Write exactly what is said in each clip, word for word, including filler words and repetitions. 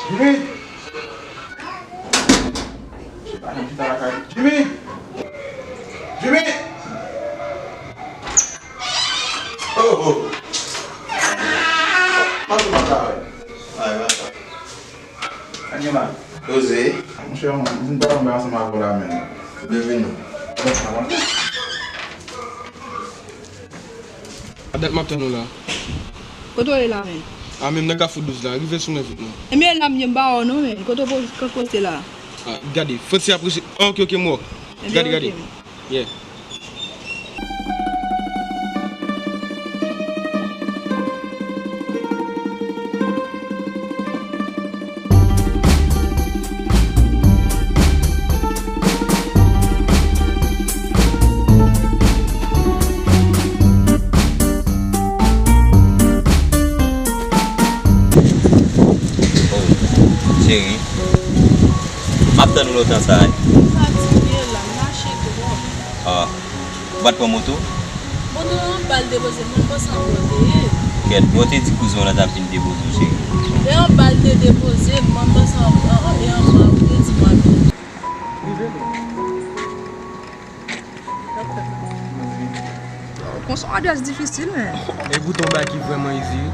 Jimmy! Jimmy! Jimmy! Oh, oh. Mwen tou pa ka wè. Ay, mwen sa. Anima. Jose. Monchè, m vin pale ansanm avè w la, menm. Byenveni. Bon, sa va? A dat m ap tann ou la. Kote w ye la, menm? A, menm nan Kafou douz la. Rive sou mwen vit, non. Ebyen, la m ye, m pa wè w non, menm. Kote w po-, kote w pote la? A, gade, fòt se apresye. Ok, ok, m wè w. Ebyen, gade, gade. Ok, menm. Yeah. Oh, cheri. M ap tann ou lontan sa, wi. Fatige la, m mache twòp. Ah. Ou pa t pran moto? Moto an anba l depoze, m pa konn si anba w te ye. Kèt, bon, w te di kouzen w lan t ap vin depoze w, cheri. E anba l te depoze m, m pa konn si an, an, an, e anba ou te di m ap vin. Rive non. Konsa yon adrès difisil, men. E poutan yon bagay ki vrèman izi, wi.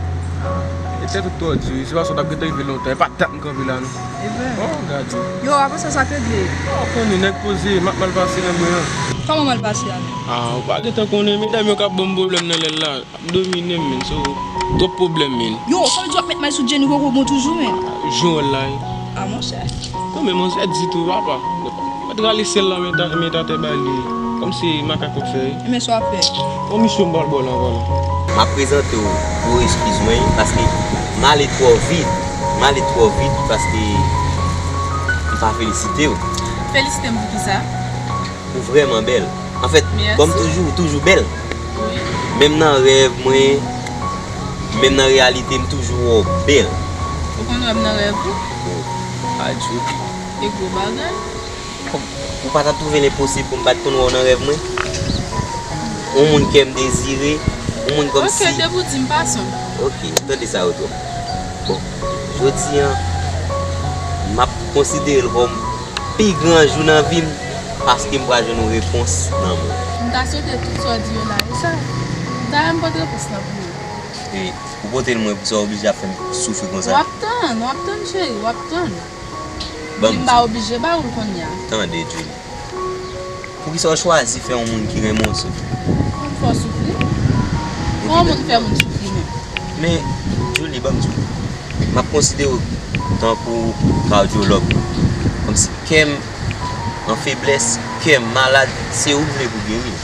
E tèt ou twò di, wi. Se paske w t ap gentan rive lontan. E pa dat m kanpe la, non. E vre? Oh, gade. Yo, apre sa, sa k regle? Oh, konnen, nèg poze, m ap mal pase nan mwen an. Kòman mal pase a, menm? Ah, ou pa gentan konnen, medam yo k ap ban m pwoblèm nan lè l la. Ap domine m, menn, so, twòp pwoblèm, menn. Yo, sa vle di w ap met may sou Jenny Coco bon toujou, menn? Jwe wòl la, wi. Ah, monchè. Non, men manzè di tou, papa. Mwen t rale sèl la, men ta-, men tatè ba li. Kòm se makak w ap fè, wi. Ebyen, sa w ap fè? Yon misyon m pral ba w la, vwala. M ap prezante w gwo eskiz mwen, wi, paske m ale twò vit. M ale twò vit, paske m pa felisite w. Felisite m pou kisa? Ou vrèman bèl. Anfèt, kòm toujou, ou toujou bèl. Wi. Menm nan rèv mwen, menm nan reyalite, m toujou wè w bèl. Ou konn wè m nan rèv ou? Oh, adye. E gwo bagay. Kòm, ou pa t ap twouve l enposib pou m pa t konn wè w nan rèv mwen? Yon moun kè m dezire, yon moun kòmsi. Ok, depi w di m pa sonm. Ok, tande sa yo twòp. Bon, jodi a, m ap konsidere l kòm pi gran jou nan vi m, paske m pral jwenn yon repons nan men w. M ta swete tout sa w di yo la, e sa, m ta renmen pote repons lan pou ou. E ou pote l mwen pou sa w oblije ap fè m soufri konsa? W ap tann, w ap tann, cheri, w ap tann. Ban m di. M pa oblije ba ou l kounye a. Tande, Julie. Poukisa w chwazi fè yon moun ki renmen w soufri? Pou m fè w soufri? Fè yon moun fè moun soufri menm. Men, Julie, ban m di w. M ap konsidere w tankou kadyològ. Kòmsi kè m an feblès, kè m malad, se ou m vle pou geri l.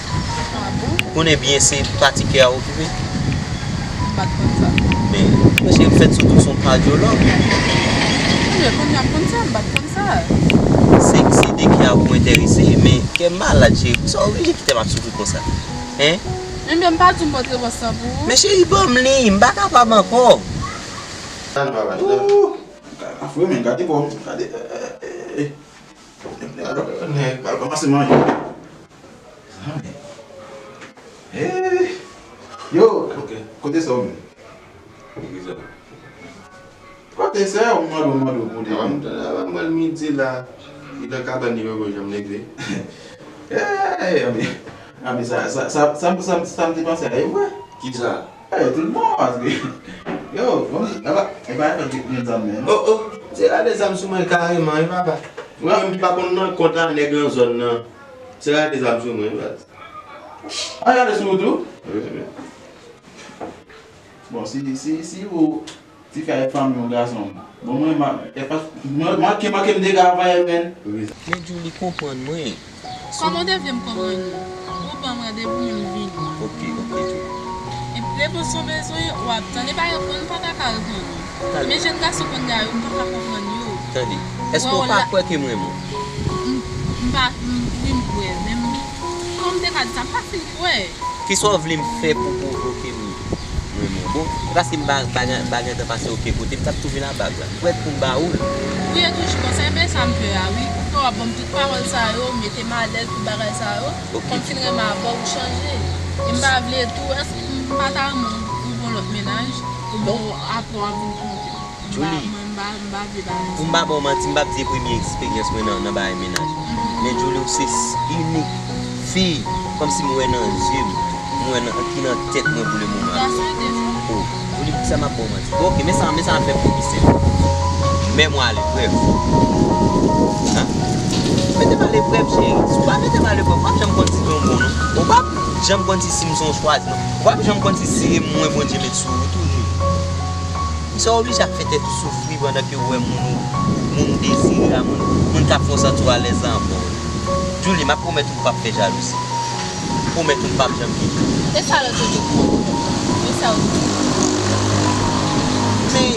Ah bon? Ou konnen byen se pati kè a okipe. M pa t konn sa. Men, monchè, m fèt sou tou s on kadyològ. Monchè, kounye a m konn sa, m pa t konn sa. Se, se de kè a pou enterese, men kè m malad, cheri, pou sa w oblije kite m ap soufri konsa? Hein? Ebyen, m pa di w m pote repons lan pou ou. Men cheri, ban m li, m pa kapab ankò. Ooh! Afre, men gade, bon, gade, eh, eh, eh, eh. Nèg, nèg, nèg, al kòmanse manje. Kote sè w menm? Poukisa? Kote sè w? M mande w, mande w pou li. Mwen al midi la. Li nan kabann li, mwen pa janm leve. Ey, anben, anben, sa, sa, sa, sa, sa, sa m te panse a, e vre. Kisa? Ey, tout bon, paske, yo, bon, epa, epa, epa, gen, gen zam menm. Oh, oh, se la de zam sou mwen kareman, wi, papa. Mwen menm ki pa konn nan kont a nèg nan zòn nan. Se la de zam sou mwen, wi, baz. A, gade sou ou tou? Wi, wi. Bon, si, si, si ou, Ti fi a e fanmi yon gason. Bon, mwen, ma, e pa, mwen, manke, manke m dega avè l, menn. Men Djouly konprann mwen. Kòman w te vle m konprann ou? Ou ban m randevou, men m vini. Ok, ok, Djouly. Epi repons ou bezwen, w ap tann. E pa reponn, m pa ta ka reponn ou. Men jèn gason kounye a yo, m pa ka konprann yo. Tande, èske w pa kwè ke m renmen w? M, m pa, m, wi, m kwè. Men m, kòman m te ka di sa? M pa fin kwè. Kisa w vle m fè pou pwovoke m renmen w? Bon, e paske m pa, pa gen, pa gen tan pase okenn kote, m t ap twouve la bag la. M prèt pou m ba ou l. Wi, e toujou konsa, e ben sa m pè a, wi. Ou fè w ap ban m tout pawòl sa yo, mete m alèz, tout bagay sa yo. Ok. Kòm fin renmen avè w, ou chanje. E m pa vle tou, èske m pa ta renmen w, ou gon lòt mennaj, oubyen w apre w ap vin twonpe m? Djouly. M pa, m pa, m pa vle bagay sa. Pou m pa ba w manti, m p ap di e premye eksperyans mwen nan, nan bagay mennaj. Mhm. Men Djouly, ou se s-, inik fi, kòmsi m wè nan zye m, m wè nan, ki nan tèt mwen pou le moman. Gason de fwa. Oh, Djouly, poukisa m ap ba w manti? Bon, ok, men sa, men sa m ap fè pou misye. Mete m a leprèv. Hein? Mete m a leprèv, cheri. Si w pa mete m a leprèv, w p ap janm konn si se yon bon, non. Ou p ap janm konn si, si m se yon chwazi, non. Ou p ap janm konn si se mwen Bondye met sou ou tou, Djouly. Sa w oblije ap fè tèt ou soufri pandan ke w wè moun ou, moun ou dezire a, moun, moun k ap fè w santi w alèz la ankò. Djouly, m ap pwomèt ou m p ap fè jalouzi. M pwomèt ou m p ap janm kite w. E sa lòt yo te pwomèt? E sa yo te pwomèt? Men,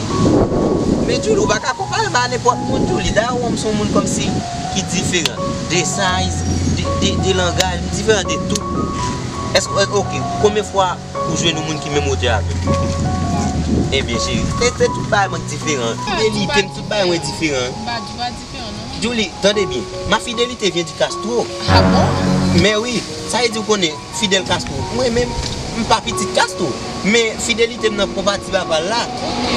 men Djouly, ou pa ka konpare m a nenpòt moun, Djouly. Dayè, ou wè m se yon moun kòmsi ki diferan. De size, de, de, de langaj, m diferan de tout. Èske, ok, konbyen fwa ou jwenn yon moun ki menm wotè avè w? Ebyen, cheri, se, se tout bagay mwen k diferan. Fidelite m, tout bagay mwen diferan. M pa di w pa diferan, non. Djouly, tande byen. Ma fidélité vient du Castro. Ah bon? Men wi, sa vle di w konnen Fidel Castro. Mwen menm, m pa pitit Castro. Men fidelite m nan konpatib a pa l la. Ok.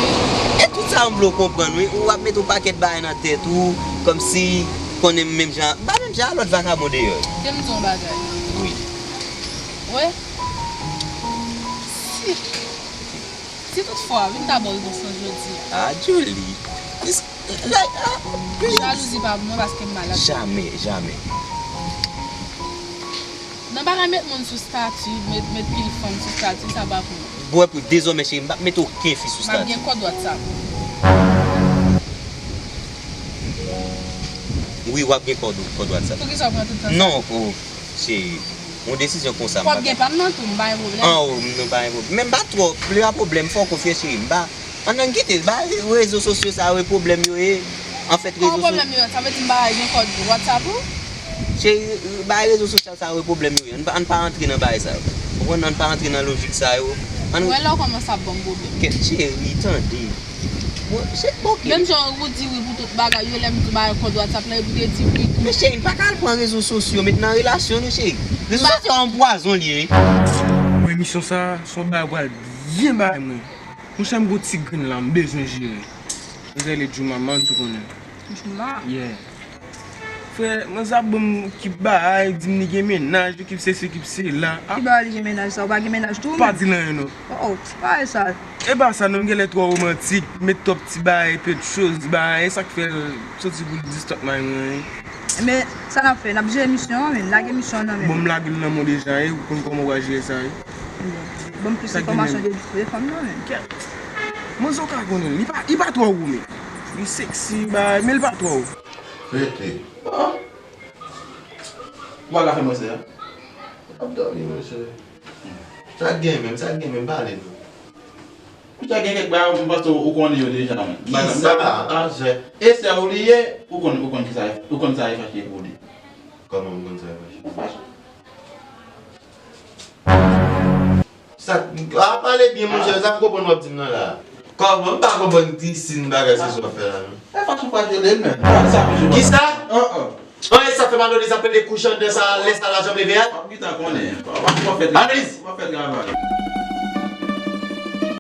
E tout sa m vle w konprann, wi. Ou ap mete yon pakèt bagay nan tèt ou, kòmsi konnen m menm jan, m pa menm jan a lòt vakabon deyò. Kite m di w yon bagay. Wi. Wi. Si, si toutfwa, vin ta ba w repons lan jodi a. Ah, Djouly. Dis-, like, ah, Djouly. Jalouzi pa pou mwen paske m malad. Jamè, jamè. Nan bagay met moun sou stati, met, met pil fanm sou stati, sa pa pou mwen. Bon, epi dezòmè, cheri, m p ap mete okenn fi sou stati. M ap gen kòd WhatsApp. Wi, w ap gen kòd, kòd WhatsApp. Poukisa w pran tout tan sa? Non, oh, cheri. Yon desizyon konsa, m pa ka. W ap gen pa m nan tou, m pa gen pwoblèm. An, oh, m, nou pa gen pwoblèm. Men m pa twò, li pa pwoblèm, fò w konfye, cheri. M pa, ann, ann kite l, bay rezo sosyo sa yo e pwoblèm yo ye. Anfèt, rezo sosyo. Pwoblèm yo, sa vle di m pa gen kòd WhatsApp ou? Cheri, bay rezo sosyal sa yo e pwoblèm yo ye. Ann pa, ann pa antre nan bagay sa yo. Konprann? Ann pa antre nan lojik sa yo. Ann. Wè lè w kòmanse ap ban m pwoblèm. Kèt, cheri, tande. Bon, se, ok. Menm jan ou di wi pou tout bagay yo, lè m di w bagay kòd WhatsApp la, epi w te di wi tou. Men cheri, m pa ka al pran rezo sosyo, met nan relasyon nou, cheri. Rezo sosyo a yon pwazon li ye. Bon, emisyon sa, se yon bagay pral byen bay mwen. Monchè, m gon ti grenn la, m bezwen jere. Mwen rele Djouman, man, tou konnen. Djouman? Yeah. Frè, manzè ap ban m ki bagay, di m li gen mennaj, li ki sesi, ki sela. Ah. Ki bagay li gen mennaj sa? Ou pa gen mennaj tou? Pa di l anyen non. Oh, oh, ki bagay sa? E pa sa non, m genlè twò womantik, met twòp ti bagay, peu de choses, bagay, e sa k fè l soti pou l distòk may mwen. Men, sa n ap fè? N ap jere misyon an menm, lage misyon an nan men. Bon, m lage l nan men w deja, e ou konn kòman w pral jere sa, e. Bon, ban m plis enfòmasyon de, de fanm nan menm. Kèt. Manzè w ka konnen l, li pa, li pa twò gwo, men li seksi, bagay, men li pa twò gwo. Rete. Ah. Ou pa ka fè mwen sè a? Ap dòmi, monchè. Sa k gen menm, sa k gen menm, pale non. Monchè, gen kèk bagay, m panse ou konnen yo deja, men. Kisa? E sè ou li ye, ou konn, ou konn kisa, ou konn sa e fache pou li. Kòman m konn sa e fache? Ou fache. Sa, a pale byen, monchè, sa m konprann w ap di m nan la. Kòman? M pa konprann ti sin bagay se sa w ap fè la, non. E fason w ap rele l menm. Sa m jwe. Kisa? An, an. An, e sa fè Manolise ap rele kouch anndan sa, lè sa la janm leve a? W ap gentan konnen. W ap, w ap fè travay. Manolise! W ap fè travay.